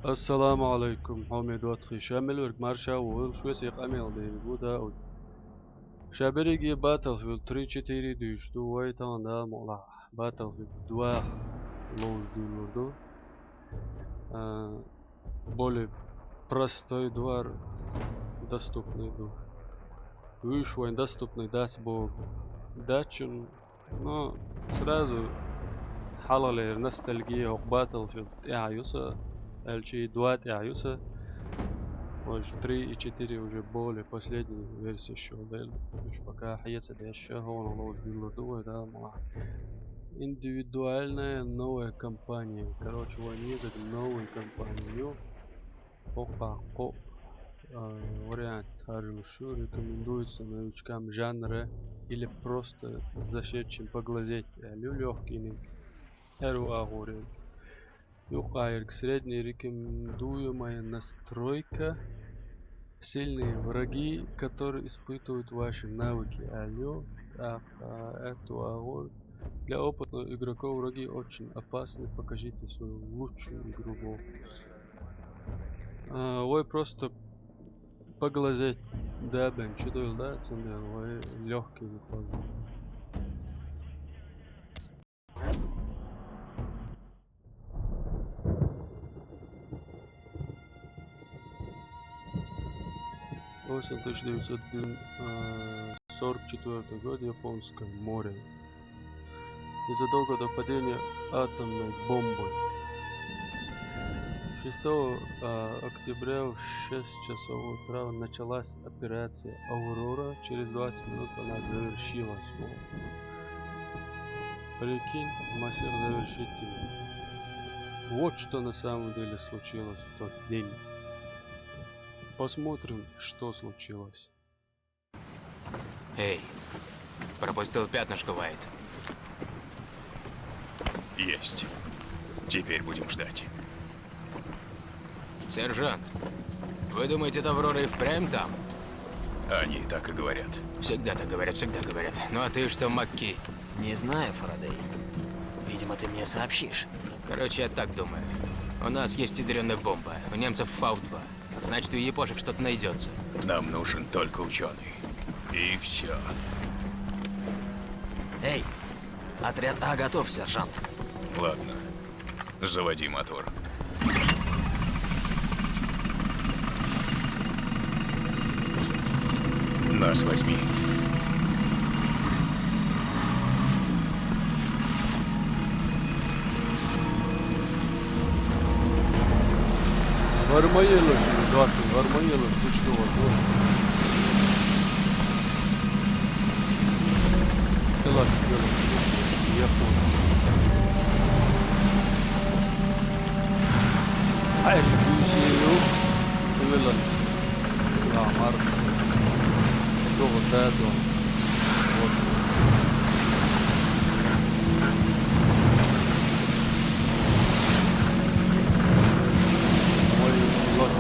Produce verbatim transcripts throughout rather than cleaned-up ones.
Ассаламу алейкум, хьоме доттагӀий. Ша мел верг марша ву, шуэс и къамел дерг ву да у. Ша берриге Battlefield три четыре дуьйцуш ду вай тахана, Дала мукъ лахь. Battlefield два ловш дуьйлур ду. А, более простой ду, ара доступный ду. Вуьйш вайн доступный дац боху. Дачун, ну, сразу хьалхалера ностальгия хӀокху Battlefield тӀехь ю сан, аьлча и два тӀехь ю сан. Вайша три и четыре уже более последние версии шо делла. Уьш пока хьеца деш, хӀокхунах ловш дуьйлур ду вай, Дала мукъ лахь. Индивидуальная новая компания. Короче, вайн езарг новая компания ю. ХӀокху кхоъ, а, вариант харжалуш ю, рекомендуется новичкам жанра или просто зашедшим поглазеть аьлла ю лёгкийниг. Аьрру агӀор. Юккъерг средний, рекомендуемая настройка. Сильные враги, которые испытывают ваши навыки аьлла ю. ТӀаккха аьтту агӀор. Для опытных игроков враги очень опасны. Покажите свою лучшую игру в опус. А, вай просто поглазеть, да, бен, чу дуьйла, да, цундела вай лёгкий ву хоза. Осень тысяча девятьсот сорок четвёртый год, Японское море. Незадолго до падения атомной бомбы. Шестого, а, октября в шесть часов утра началась операция «Аврора». Через двадцать минут она завершилась. Вот. Прикинь, мы всех завершить тебе. Вот что на самом деле случилось в тот день. Посмотрим, что случилось. Эй, пропустил пятнышко, Уайт. Есть. Теперь будем ждать. Сержант, вы думаете, эта Аврора и впрямь там? Они так и говорят. Всегда так говорят, всегда говорят. Ну а ты что, Макки? Не знаю, Фарадей. Видимо, ты мне сообщишь. Короче, я так думаю. У нас есть ядрёная бомба. У немцев фау два. Значит, у япошек что-то найдётся. Нам нужен только учёный. И всё. Эй, отряд А готов, сержант. Ладно. Заводи мотор. Нас возьми. Варма ело, двадцать, варма ело, ты что, вот, вот. Ты ладно, я понял. Хьаьрчу буьйса ю, хӀуьлан. Ламар. ДогӀу да догӀу. Вот. Ой, лот.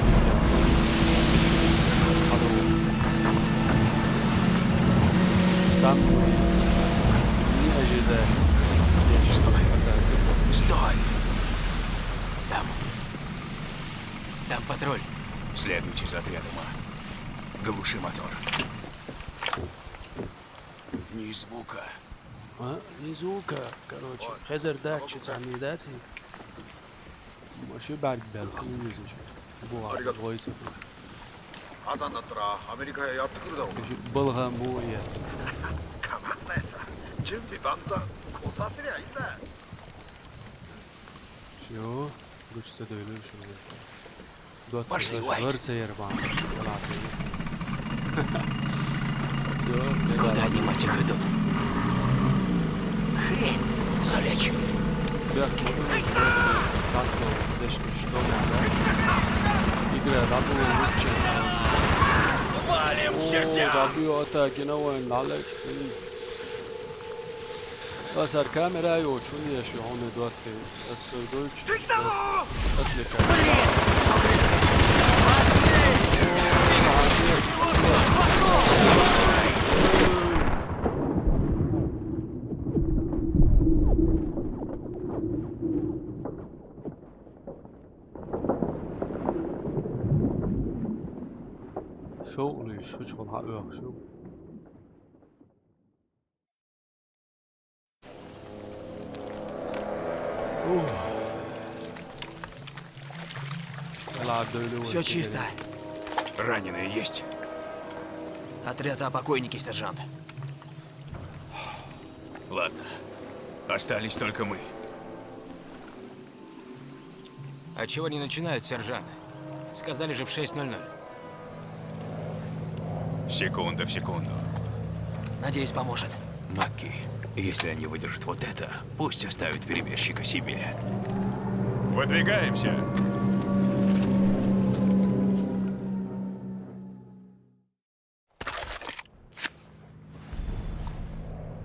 Хьадо. Там не ожидай. Стой. Стой! Там. Там патруль. Следуйте за отрядом А. Глуши мотор. Ни звука. А? Ни звука, короче. Хезар дац, что там не дать. Маши барг бел, хуй везеш. Буа, аригато. Гойца. Азан даттара Америка я япты курда. Балга му я. Командная са. Чим би банта. Кусасри айта. Всё, гучта дойлу шуна. Пошли, Уайт. Куда они, мать их, идут? Хрень! Залечь! Игра, да, была лучше. Валим, сердца! О, да, бью, это, геновой, налег. Ас ар камера йоцуш, хӀунда еш ю хьуна доттагӀий? Ас сой гойтуш. Ас лекар. Totally, ich switch von H Ö. Все чисто. Раненые есть? Отряд, а покойники, сержант? Ладно. Остались только мы. А чего они начинают, сержант? Сказали же в шесть ноль ноль. Секунда в секунду. Надеюсь, поможет. Макки, если они выдержат вот это, пусть оставят перебежчика себе. Выдвигаемся!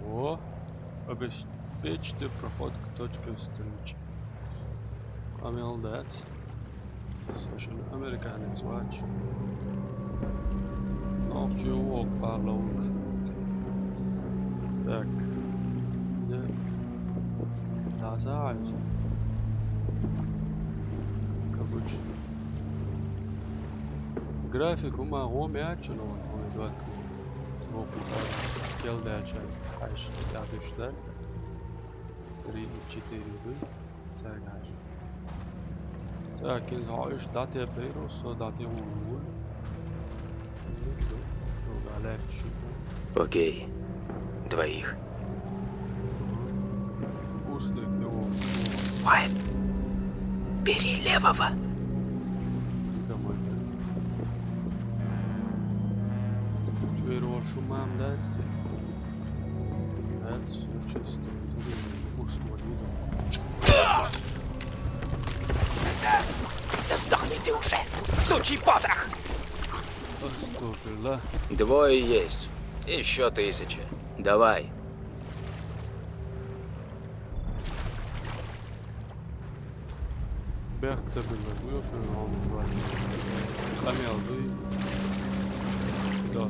О, обеспечьте проход к точке встречи. Амел дать. Слушай, ну, американец, вач. Нох чего парлаук. Так. Да. Да, за. Как обычно. График у меня гомячен, он идёт. Кел дальше. Аж так и ждать. Три, четыре, да? Так, аж. Так, из гаиш дати пейрус, дати улул. Окей. Двоих. Уж ты его. Уайт. Бери левого. Домой. Теперь вот шумам дать. Дать, все чисто. Уж вот видно. Да сдохни ты уже, сучий потрох! Астагфирулла. Двое есть. Еще тысяча. Давай. Бехте билла, буйо фен алды. Камел дуй. Да.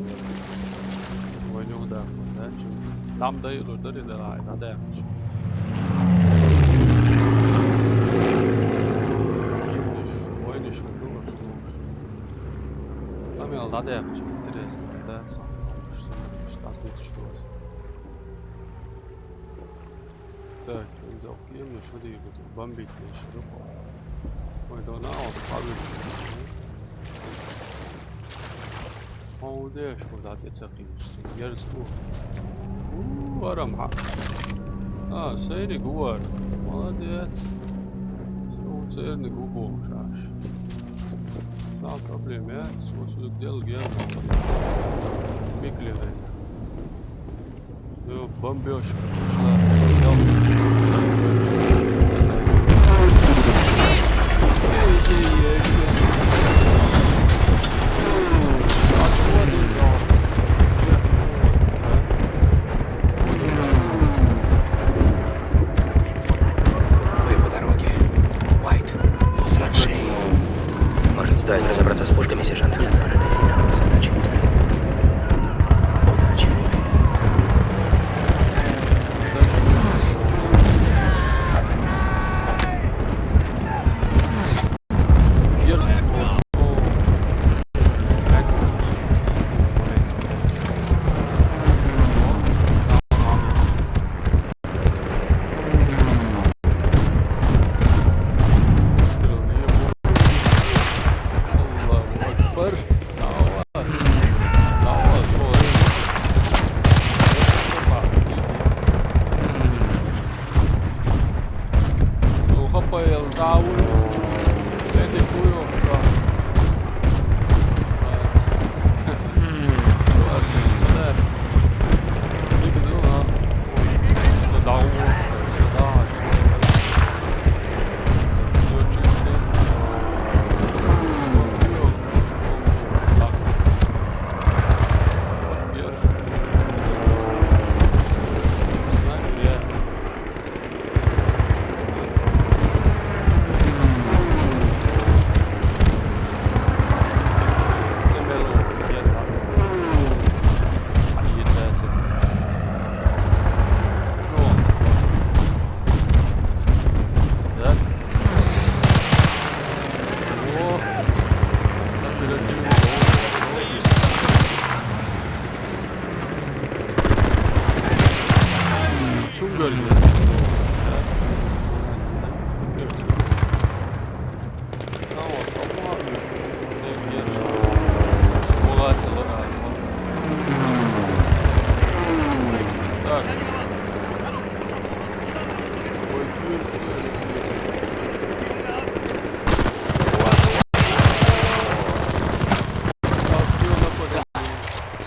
Ванюх да. Да, чу. Нам да йылы да, да, да, да. Войниш, войниш, войниш. Камел да, да, интересно, да, сам. Что, что, что, что. Так, взял клемму, что двигатель? Бомбить начал. Ой, да на, вот, падает. Молодец, куда ты цепишься? Дерзко. У, арам, ха. А, сейри гуар. Молодец. Сау церни гугу, шаш. Да, проблема, я, вот сюда делал, я, Миклин, Бомбёжка пошла. Стоит разобраться с пушками, сержант. Нет, Фарадей, такой задачи не стоит. Удачи, Уайт. Аллаху Акбар.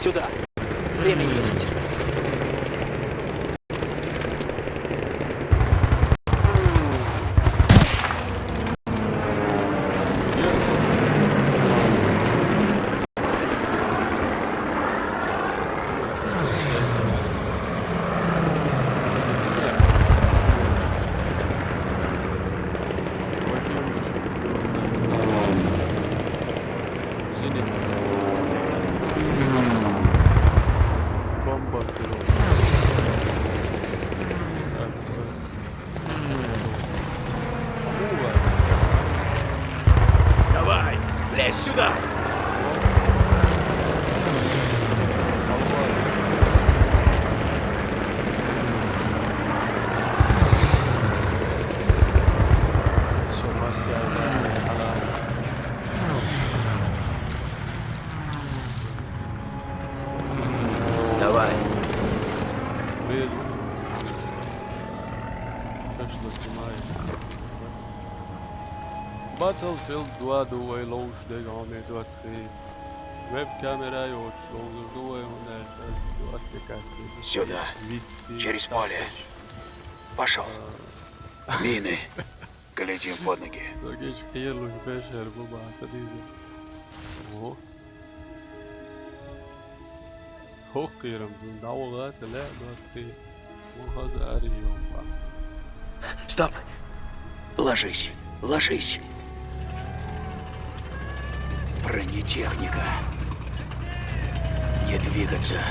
Сюда. Время есть. Давай, лезь сюда! Давай. Вижу. Точно снимает. Battlefield два думай лучше, да, главное, два три. Веб-камера и вот, что он думай, он это, вот как. Сюда. Через поле. Пошел. Мины. Глядим под ноги. Сакеш киерлуш бешер бу баата дизе. О. Хок киерам, дауга теле, датки. Мухаз ари ёмпа. Стоп! Ложись, ложись. Бронетехника. Не двигаться.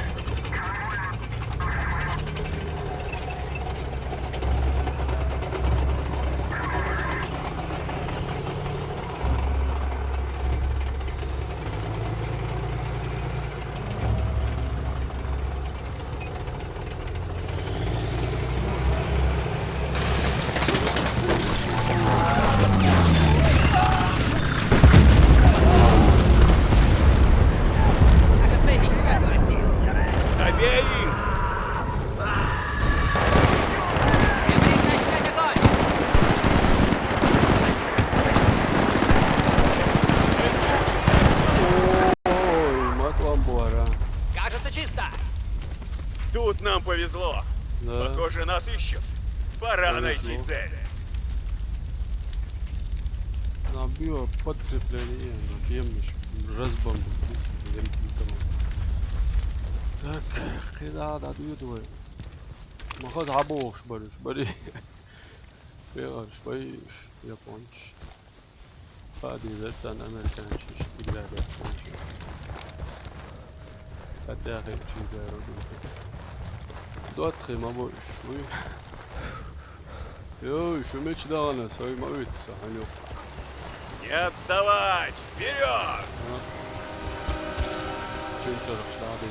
Повезло. Да. Похоже, нас ищут. Пора найти цель. Нам было подкрепление, но пьем ещё. Разбомбил. Так, когда дадут вы? Махаз абох барыш, бари. Бегаш, бариш, японч. Пади зеттан американчиш играда. Хотя хе чигару. Дот хе мабо шуй. Йо, шумеч дагана, сой мавит саханёк. Не отставать! Вперёд! Чим чорок шады.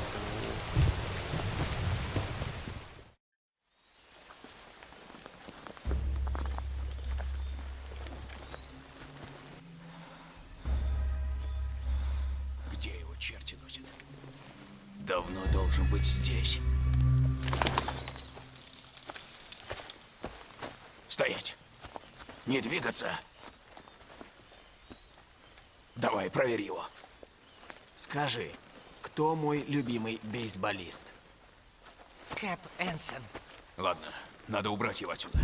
Где его черти носят? Давно должен быть здесь. Стоять! Не двигаться! Давай, проверь его. Скажи, кто мой любимый бейсболист? Кэп Энсон. Ладно, надо убрать его отсюда.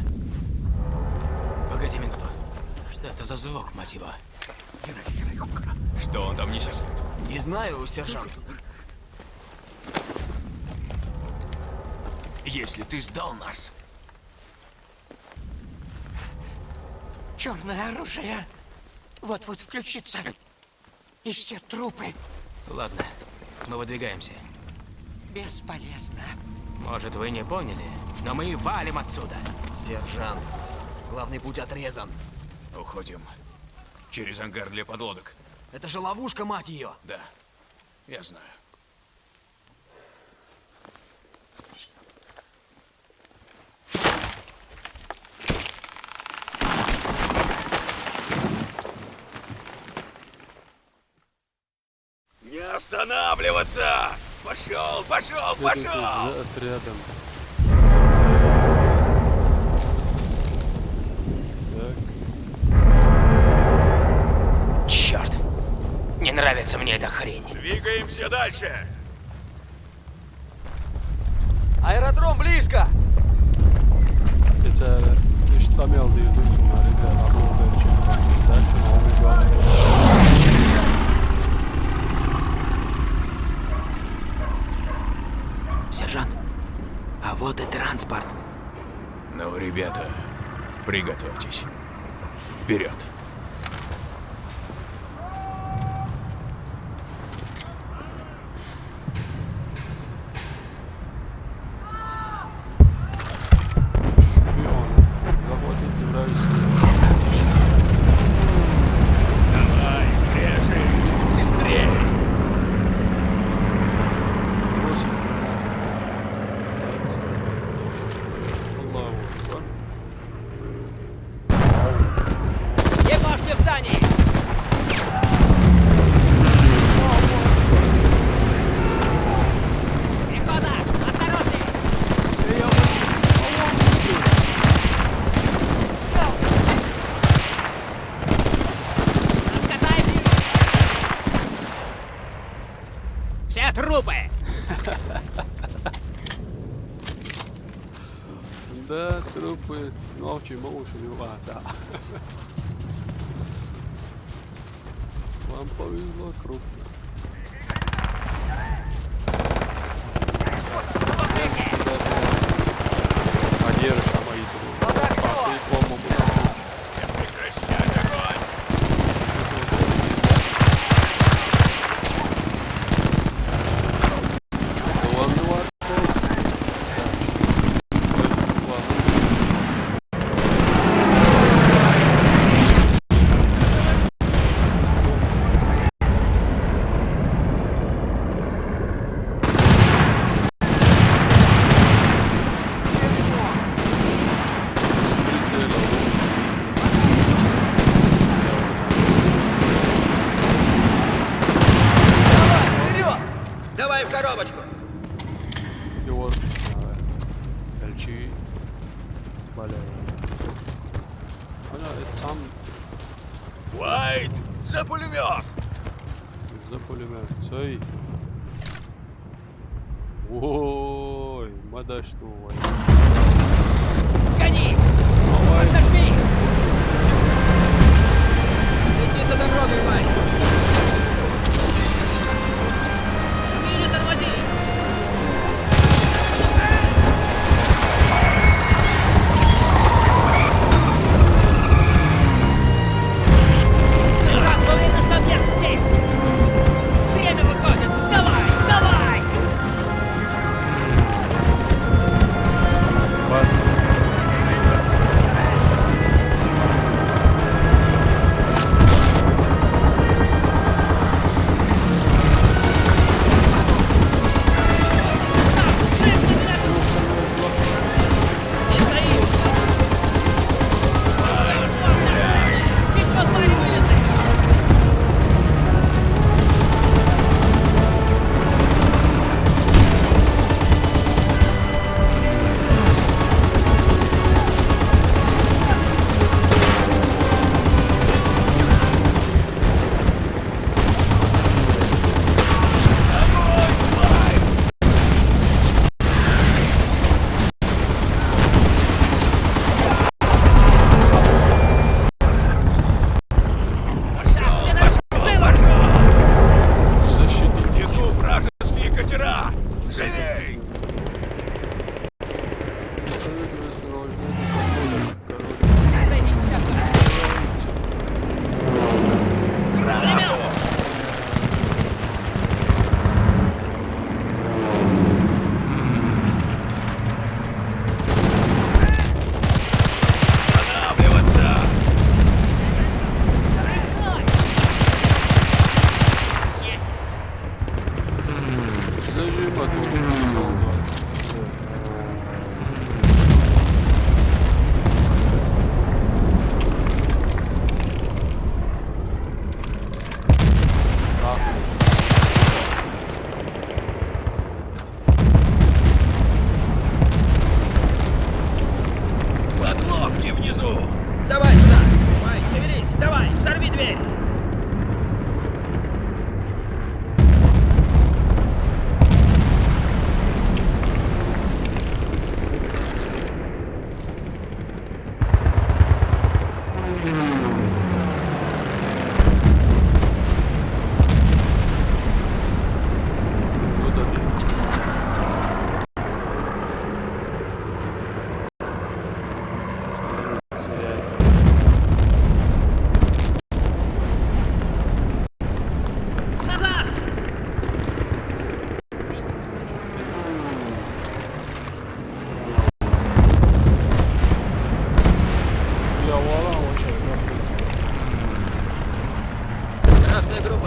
Погоди минуту. Что это за звук, мать его? Что он там несет? Не знаю, сержант. Если ты сдал нас. Черное оружие. Вот-вот включится. И все трупы. Ладно, мы выдвигаемся. Бесполезно. Может, вы не поняли, но мы валим отсюда. Сержант, главный путь отрезан. Уходим. Через ангар для подлодок. Это же ловушка, мать ее! Да, я знаю. Не останавливаться! Пошёл, пошёл, пошёл! Следуйте за отрядом. Так. Черт! Не нравится мне эта хрень. Двигаемся дальше! Аэродром близко! Хотя лишь там я даю, ребята, а мы дальше, но он идёт. Сержант, а вот и транспорт. Ну, ребята, приготовьтесь. Вперед! Шпион. Захватить не нравится. Давай, режи! Быстрее! Бросим. Аллаху Акбар. Ебашьте в здании! Икона, осторожней! Откатайте! Все трупы! Да, трупы. Ну, а почему уж не важно? Вам повезло крупно. Поддержка мои трупы. А ты, по-моему, Давай, вперёд! Давай в коробочку! Чего? Эльчи. Блин. Бля, это сам. Уайт! За пулемёт! За пулемёт. Стой. Ой, мада что, ой. Гони! Давай. Подожди! Следи за дорогой, Майк! Жми, не тормози! Сержант, вы видно, что объезд здесь! Время выходит! Давай! Давай!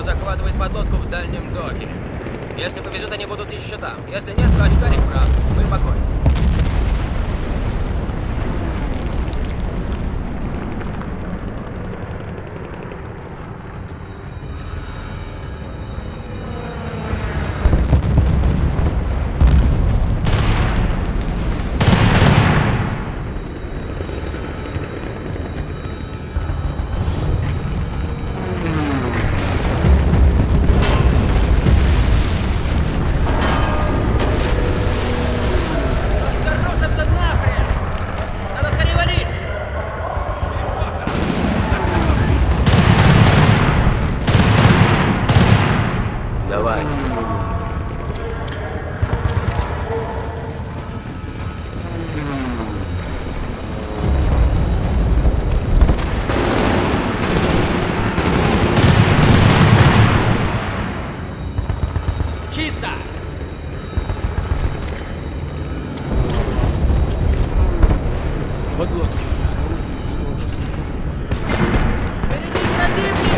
захватывает подлодку в дальнем доке. Если повезет, они будут еще там. Если нет, то очкарик прав. Мы погоним. Надо скорее валить! Давай. Чисто! Вот, вот. Впереди противник!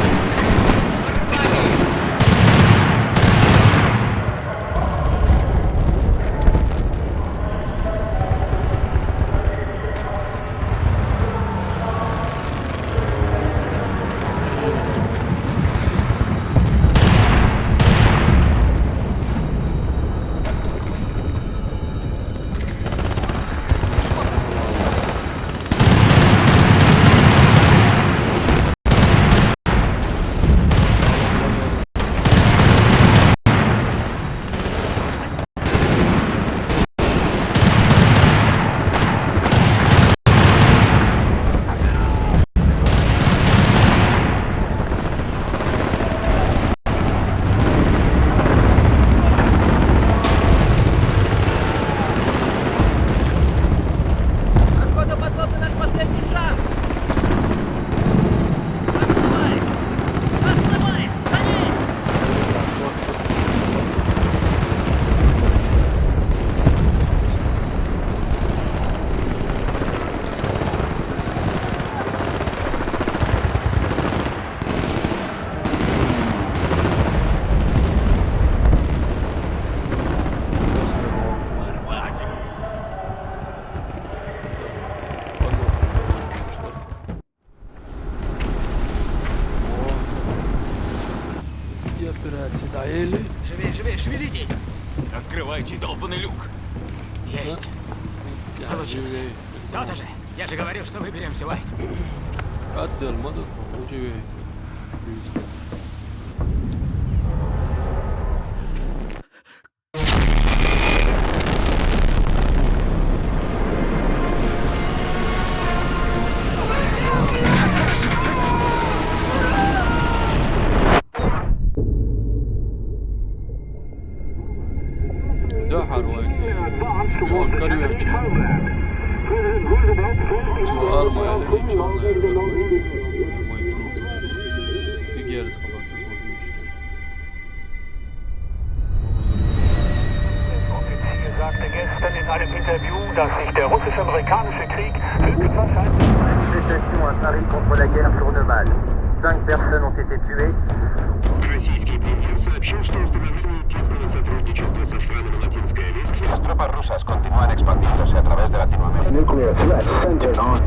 Отхода подлодки — наш последний шанс! Отплывай! Отплывай! Гони! Где, блядь, доели? Живее, живее, шевелитесь! Открывайте долбанный люк! Есть! Да? Получилось. Живее. То-то же! Я же говорил, что выберемся, Уайт! Отдел, мадам, живее. Да, حرام. شو قال ما عليه؟ شو قال؟ ما يتروح. يقرا خلاص. Offizier sagte gestern in einem Interview, dass sich der russisch-amerikanische Krieg höchstwahrscheinlich Manifestation à Paris contre la guerre tourne mal. Cinq personnes ont été tuées. Российский премьер сообщил, что установление тесного сотрудничества со странами Латинской America. Las tropas rusas continúan expandiéndose a través de Latinoamérica. Nuclear threat centered on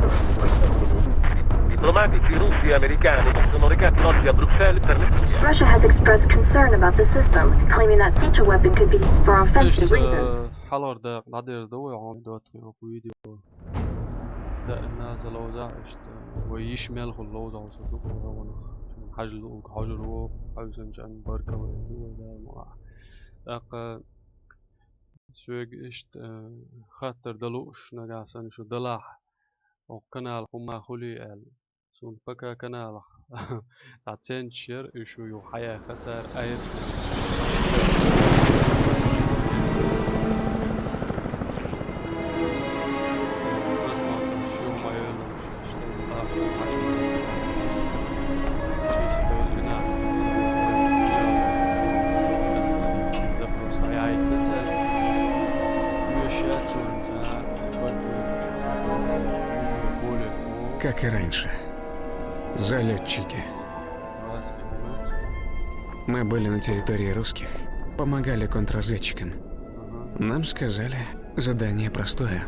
Diplomatici russi e americani si sono recati oggi a Bruxelles per le Russia has expressed concern about the system, claiming that such a weapon could be used for offensive reasons. Э, حلور да قدر دوي عم دوت في فيديو. Да, الناس لو زعشت ويش مال خلو زعو صدق ونخ. حجل وحجر وحوسن جان بركة ويدو. Да, ما. Так, э, سويق إشت, э, خاطر دلوش نجاسن شو دلاح. وقنال قما خلي ال. سون بكا كنالخ. تعتين تشير إشو يو حياة خطر أير. Как и раньше. Залетчики. Мы были на территории русских, помогали контрразведчикам. Нам сказали, задание простое.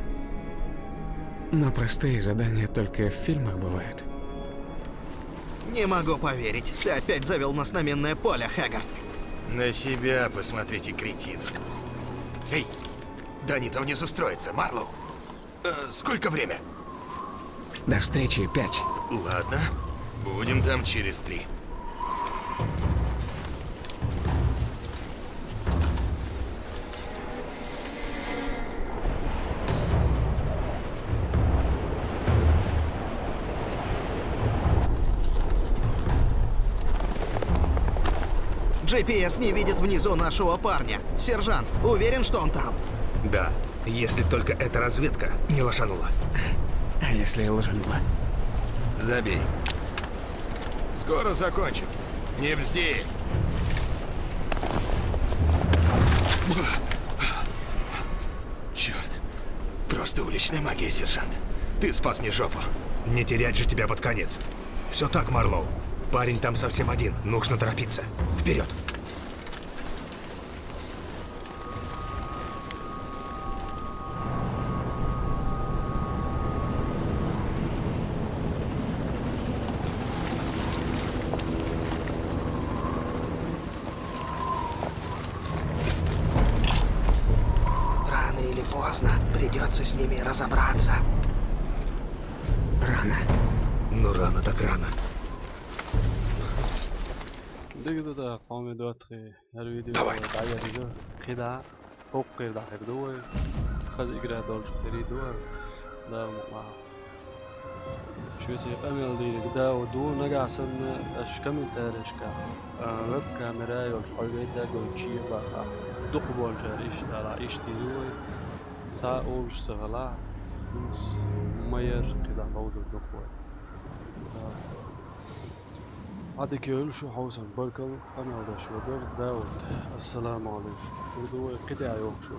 Но простые задания только в фильмах бывают. Не могу поверить, ты опять завел нас на минное поле, Хаггард. На себя посмотрите, кретин. Эй, да они там внизу строятся, Марлоу. Э, сколько время? До встречи, пять. Ладно, будем там через три. G P S не видит внизу нашего парня. Сержант, уверен, что он там? Да, если только эта разведка не лошанула. А если и лошанула? Забей. Скоро закончим. Не бзди. Черт. Просто уличная магия, сержант. Ты спас мне жопу. Не терять же тебя под конец. Все так, Марлоу. Парень там совсем один. Нужно торопиться. Вперед. Рано или поздно придется с ними разобраться. Рано. Ну рано так рано. Дэгдэдэ, хомидо атхи, һэр видео. Давай. Даяа дэгдэ. Хида. Ог гэрдэ хэгдэ бай. Хаз игра долж хэридэ бай. Да, муха. Швеция амел дэрэг да, удуу нагасан аш комментарийшка. Веб-камера ёл хойгойта гойчи баха. Дух болжар иш дала иш дэрэ бай. Са олж сагала. Маяр хида хауду дух бай. Адыгейл шу хаусан баркал, амел да шу бар, Дауд. Ассаламу алейкум. Урдугай кидэ ёх шу.